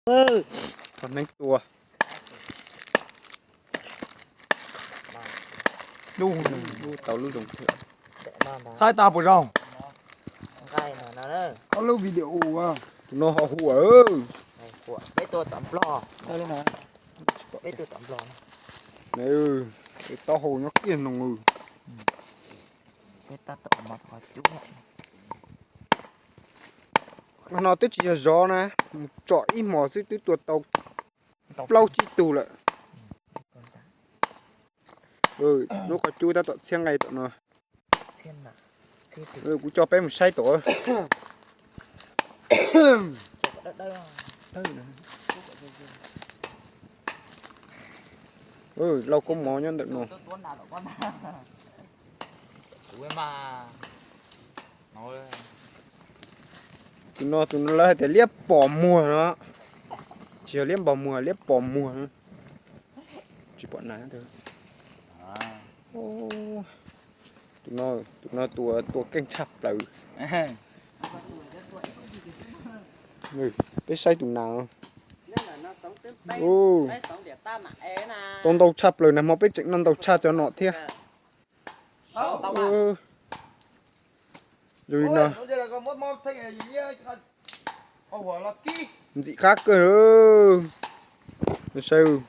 Tog neeb tua. Lub, lub tau lub zoo thiab. Saib tag puas zoo? Ob lub video. Tus no ho huam. Taub hau nyob kiag noo. No twb tsis yog zov na, mus tsom ib hmos xwb twb tua tau plaub tsib tug lawm. Lub qhov cub tab tom txhiab nqaij tom no. Kuv coj peb mus saib tom. Lauj, koob mov nyob ntawm no. Tus no, tus no lawv hais tias liab pos muag no. Tsis yog liab npog muag, liab pos muag. Tsis pom na. Tus no, tus no tua, tua keej tshaj plaws. Peb saib tus nas. Tau ntau tshaj plaws, nag hmo peb tseem noj ntau tshaj cov no thiab. Zoo li no. Ntxim qab kawg. Saib,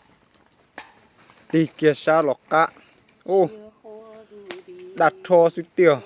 tig kiag sab los qab. Daj rho xwb tiag.